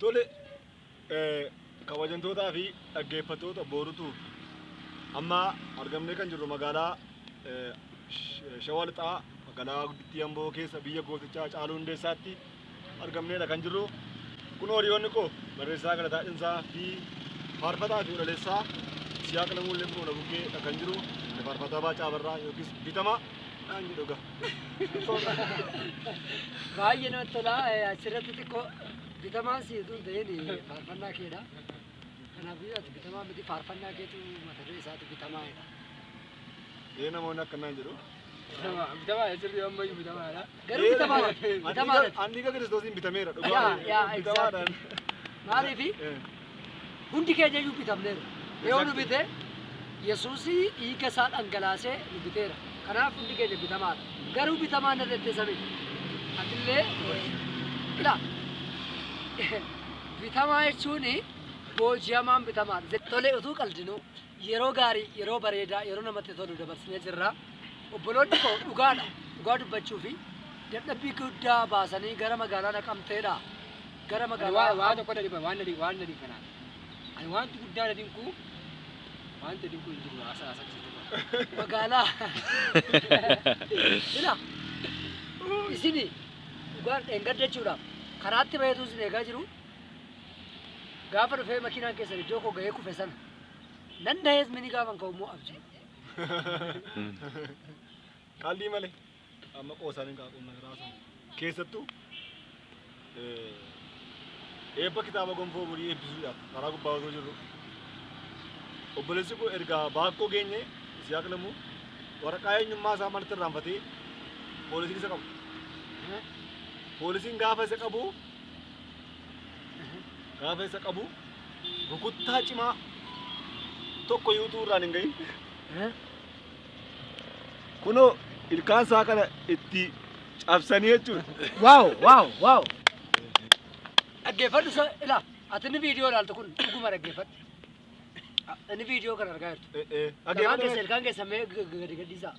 Tole, kabajamtootaa fi dhaggeeffattoota Boorutuu, amma argamnee kan jirru magaalaa Shawaa Lixaa, magaalaa guddittii Amboo keessa, biyya gootichaa Hacaaluu Hundeessaatti argamneedha kan jirru. Kun hiriyoonni koo barreessaa Galataa Cimsaa fi faarfataa fi walaleessaa Siyaaq Lamuullee kun na bukkeedha kan jiru. Faarfataa Baacaa Abarraa yookiis Bitamaa dhaan jedhu egaa. Baay'ee namatti tola. Asirratti xiqqoo bitamaan si utuu hin ta'in faarfannaa keedha. Kanaafuu ati bitamaa miti, faarfannaa keetu mata duree isaatu bitamaadha. Ee, namoonni akkanaan jedhu. Bitamaa, bitamaa sirrii, ammayyuu bitamaadha. Garuu bitamaadha. Bitamaadha. Ani dhiiga Kiristoosiin bitameera dhugaa. Yaa, Bitamaadhaan. Maaliifi hundi keenya iyyuu bitamneera. Yoo nu bite Yesuusii dhiiga isaa dhangalaasee nu biteera. Kanaaf hundi keenya bitamaadha. Garuu bitamaan irratti samii. Atillee ilaa, bitamaa jechuun booji'amaan bitamaadha. Tole, utuu qaldinuu yeroo gaarii, yeroo bareedaa, yeroo namatti tolu dabarsinee jirra. Obboloonni koo, dhugaadha. Dhugaa dubbachuu fi dadhabbii guddaa baasanii gara magaalaa Naqamteedha. Gara Ani magaalaa waa tokko na dhiba, waan na dhibu kanaaf. Ani wanti guddaa na dinqu, wanti dinqu hin jiru haasaa haasaa keessatti. Magaalaa ila isini dhugaan dheengadda jechuudha, karaatti baheetu isin eegaa jiru. Gaafa dhufee makiinaan keessan iddoo koo gahee kufe sana nan dahees mini gaafan ka'u immoo abjii. Qaldii malee amma qoosaan hin qaaqu raasuu. Keessattuu eebba kitaaba Gonfoo Borii eebbisuudhaaf karaa gubbaa otoo jirru, obboleessi koo erga baakkoo geenye, Isiyaaq Lamuu, waraqaa eenyummaa isaa manatti irraanfatee poolisiin isa qabu. Poolisiin gaafa isa qabu rukuttaa cimaa tokko yuutuu irraan hin gahin. Kunoo ilkaan isaa kana itti cabsanii jechuudha. Wow! Dhaggeeffadhu ilaa, ati inni viidiyoo ilaaltu kun dhuguma dhaggeeffadhu. Inni viidiyoo kana argaa jirtu. Lamaan keessa ilkaan keessa mee gadi gadhiisaa.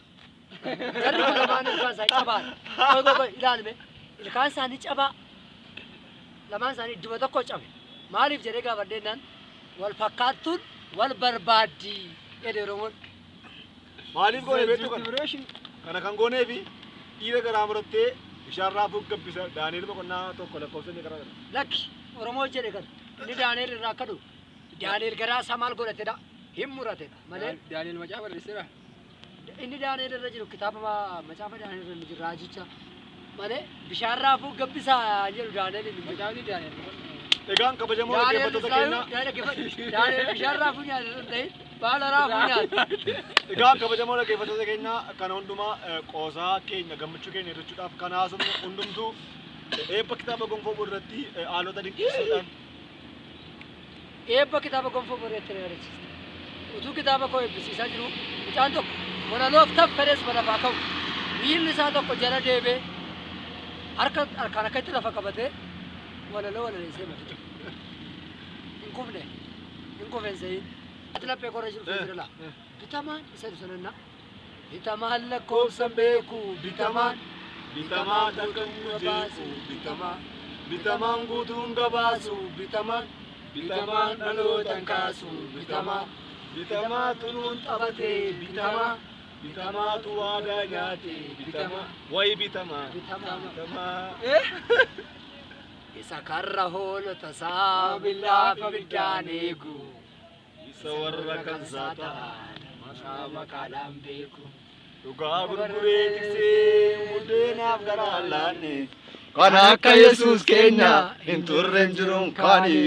Jarri kun lamaan ilkaan isaanii cabaadha. Qoy qoy qoy, ilaali mee. Ilkaan isaanii cabaa. Lamaan isaanii idduma tokko cabe. Maaliif jedhee gaafadheennaan, wal fakkaattuun wal barbaaddi jedhe Oromoon. Maaliif goone beektu kana? Kana kan gooneefi dhiira garaa murattee bishaan raafuu gabbisa, Daani'el boqonnaa 1 lakkoofsa inni karaa kana. Lakki, Oromoo jedhe kana. Inni Daani'el irraa akka dhufu. Daani'el garaa isaa maal godhatedha? Hin muratedha malee. Daani'el macaafa barreesseera. Inni Daani'el irra jiru kitaaba macaafa Daani'el irra inni jiru raajicha malee bishaan raafuu gabbisaa jedhu Daani'el hin jiru. Macaafni Daani'el. Egaan kabajamoo Daani'el dhaggeeffattoota keenya. Daani'el bishaan raafuu nyaate sun ta'in baala raafuu nyaate. Egaan kabajamoo dhaggeeffattoota keenya, kana hundumaa qoosaa keenya, gammachuu keenya hir'achuudhaaf kan haasofne hundumtuu eebba kitaaba Gonfoo Borii irratti haalota dinqisiisuudhaan Eebba kitaaba Gonfoo Boriitti na yaadachiiste. Utuu kitaaba koo eebbisiisaa jiru, mucaan tokko walaloof taf fedhes lafaa ka'u, miilli isaa tokko jala deebee, harka harkaan akkatti lafa qabatee walaloo walaleessee mafixe. Hin kufne, hin kufe hin se'in. Ati laphee korra jiru jira laa. Bitamaan isa jedhu sanannaa. Bitamaan lakkoofsan beeku bitamaan. Bitamaa takka gabaasu jeequ. Bitamaa. Bitamaan guutuun gabaasu. Bitamaan. Bitamaan dhalootan kaasu. Bitamaa. Bitamaa tunuun taphatee bitamaa. Bitamaatu waadaa nyaate bitamaa. Wayi bitamaa. Bitamaa. Bitamaa. Isa karra hoolota isaa billaa fi ibiddaan eegu. Isa warra kan isaa ta'an maqaa maqaadhaan beeku. Dhugaa gurguree tiksee buddeenaaf garaa laanne. Kan akka Yesuus keenya hin turre, hin jiruun kaani.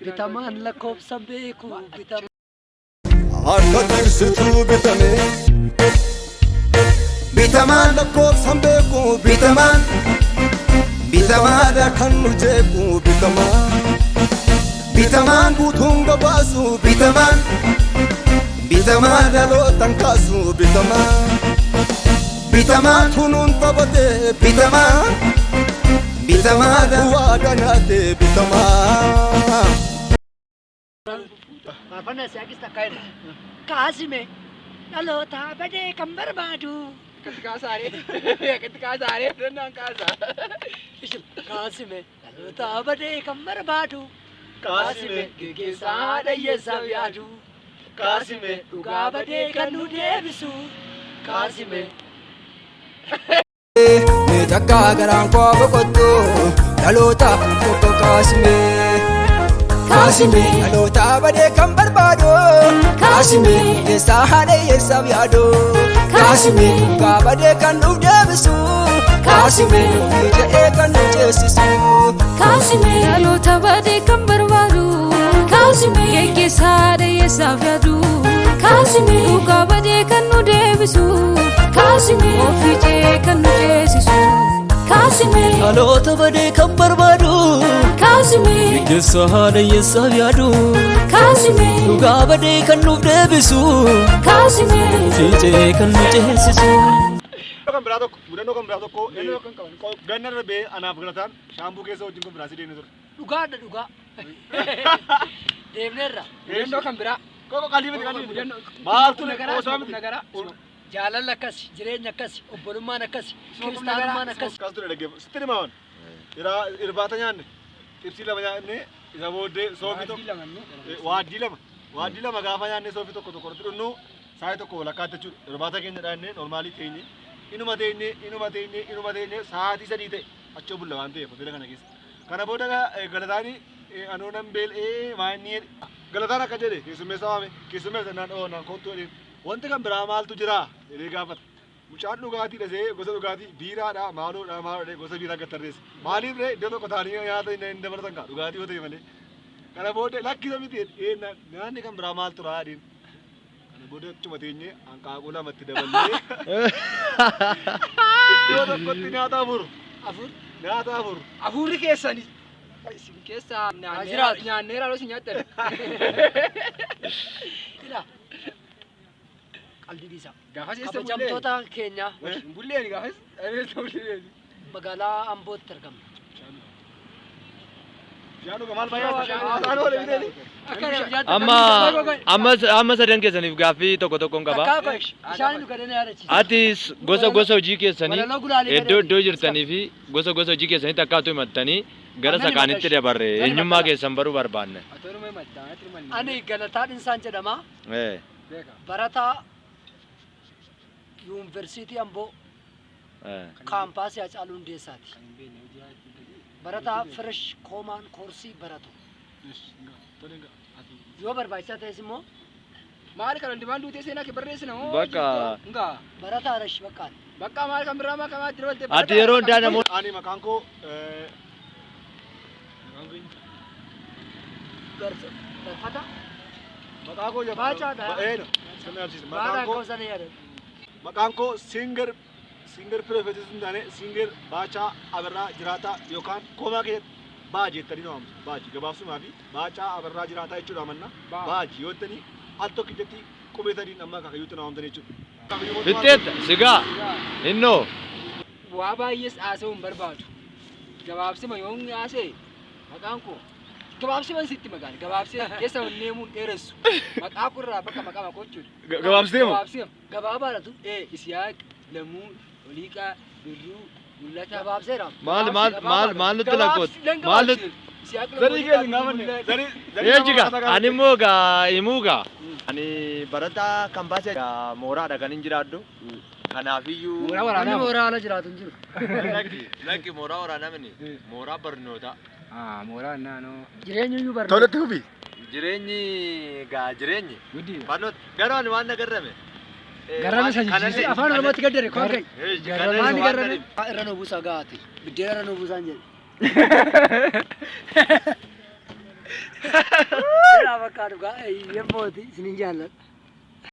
Bitamaan lakkoofsa beeku bitamaan. Akka tiksituu bitame. Bitamaan lakkoofsan beeku bitamaan. Bitamaadha kan nu jeequ bitamaan. Bitamaan guutuun gabaasu bitamaan. Bitamaan dhalootan kaasu bitamaan. Bitamaan tunuun taphatee bitamaan. Bitamaadha waadaa nyaate bitamaan. Faarfannaa Isiyaaqis takka jedha. Kaasime dhaloota badee kan barbaadu. Akkatti kaasaaree. Akkatti kaasaaree. Danda'an kaasaa. Kaasime. Dhaloota badee kan barbaadu. Kaasime geggeessaa haadha hiyyeessaaf yaadu. Kaasime dhugaa badee kan nu deebisu. Kaasime. Mee takka garaan koo boqottu dhalootaaf tokko kaasime. Kaasime dhaloota badee kan barbaadu. Kaasime keessaa haadha hiyyeessaaf yaadu. Kaasime dhugaa badee kan nuuf deebisu. Kaasime ofii jedhee kan nu ceesisu. Kaasime dhaloota badee kan barbaadu. Kaasime geggeessaa haadha hiyyeessaaf yaadu. Kaasime dhugaa badee kan nu deebisu. Kaasime ofii cee kan nu ceesisu. Kaasime Dhaloota badee kan barbaadu. Kaasime Geggeessaa haadha hiyyeessaaf yaadu. Kaasime Dhugaa badee kan nuuf deebisu. Kaasime Fiicee kan nu ceesisu. Kan biraa tokko, mudannoo kan biraa tokko, ganna darbee anaaf Galataan Shaambuu keessa wajjin konfiraansii deemnee turre. Dhugaadha dhugaa. Deemneerra. Mudannoo kan biraa. Koko qalii miti, qalii miti. Maaltu osoo miti. Jaalalli akkasi, jireenya akkasi, obbolummaan akkasi, kiristaanummaan akkasi. Akkas ture dhaggeeffa. Sitti himaa. Irbaata nyaanne. Xibsii lama nyaanne, isa booddee soofii tokko. Waaddii lama. Waaddii lama gaafa nyaanne, soofii tokko tokko irratti dhunnu, sa'aatii 1 walakkaatti jechuudha. Irbaata keenya dhaannee normaalii teenye. Inuma teenye, inuma teenye, inuma teenye, sa'aatii 3 ta'e achoo bulla waan ta'eef hoteela kana keessa. Kana booda Galataani anoo nan beel'ee maanni jedhe. Galataan akka jedhe keessummeessa waame, keessummeessa naan oo naan kottu jedheen. Wanti kan biraa maaltu jira jedhee gaafata. Mucaan dhugaatii dhasee gosa dhugaatii biiraadha maaloodha maaloodha gosa biiraa gad tarreesse. Maaliif ree, iddoo tokko taa'anii nyaata hin dabalatan kaa dhugaatii yoo ta'e malee. Kana booda lakkisa miti nyaanni kan biraa maaltu raa jedheen. Kana booda achuma teenyee hanqaaquu lamatti daballee iddoo tokkotti nyaata afur. Afur. Nyaata afur. Hafuurri keessan isin keessaa jiraatu. Nyaanneera isin nyaattan. Ila. Qalbii dhiisaa. Gaafas eessa bulleen? Kabajamtoota keenya Hin bulleen gaafas eessa bulleen? Magaalaa Ambootti argamna. Bishaan dhuga maal fayyaa? Haasaan oole miteeni. Akka bishaan Amma sadan keessaniif gaaffii tokko tokkoon qaba. Takkaa qoy bishaan dhugadee na yaadachiisa. Atis gosa gosa hojii keessanii Walaloo gulaalee iddoo gadee. iddoo jirtanii fi gosa gosa hojii keessanii takkaatu himattanii gara Annani sakaanitti maqaa dabarre Nani eenyummaa maqaa. keessan baruu barbaanne. Atoonuma himatta anatti himanne. Ani Galataa Dhinsaan jedhama. Beeka. Barataa Yuunivarsiitii Amboo kaampaasii Hacaaluu Hundeessaati. Kan hin beekne hojii haati. Barataa fresh common course baratu. Yoo barbaachisaa ta'es immoo Maali kan hundumaan duutee seenaa kee barreessina moo? Bakka. Ngaa. Barataa rash baqqaan. Bakka maali kan biraa maa kamaatti dabalte. Ati yeroo hundaa namoota Ani maqaan koo maqaan koo eenyu? Barfata. Maqaa koo Baacaadha. Eeno. Sirna agarsiisa. Maqaan Baadhaan koo koo sana yaadadha. Maqaan koo singer pirofeetii sun taane singer Baacaa Abarraa Jiraataa yookaan koomaa keessatti Baaji jettanii na waamtu. Baaji gabaabsumaa fi Baacaa Abarraa Jiraataa jechuudha amanna. Baaji yoo jettanii al tokkichatti qubee sadiin amma akaakayyuutti na waamtan jechuudha. Fixxeetta sigaa innoo. Waa baay'ees haasa'uu hin barbaadu. Gabaabsima yoon haasa'e maqaan koo gabaabsima sitti maqaan gabaabsee keessa neemuun dheeressu. Maqaa kurraa bakka maqaa makoo jechuudha. Gabaabsitee moo? Gabaabsima. Gabaabaadha tu. Isiyaaq, Lamuu, Oliiqaa, Birruu, Mul'ata. Gabaabseera. Maal maal maal maal nutti lakkoota? Maal nutti Zarii keessa hin gaafanne. Zarii zarii. Eejiga ani immoo gaa himuu gaa. Ani barataa kaampaasii mooraadha kan hin jiraadhu. Kanaafiyyuu. Mooraa Namni waraanaa. mooraa ala jiraatu hin jiru. Lakki lakki, mooraa waraanaa mini, mooraa barnootaa. Mooraa naannoo. Jireenyi iyyuu barnoota. Toletti fufi. Jireenyi gaa jireenyi. Guddi. Barnoota garuu ani waan na garrame. Garrame isa Kanallee- Afaan Oromootti gaddare koon kai. Kanallee Maani waan garrame? na Irra nu buusaa gahaati. Biddeena irra nu buusaan jedhe. Jedhaa bakka dhugaa yemmooti isinin jaalladha.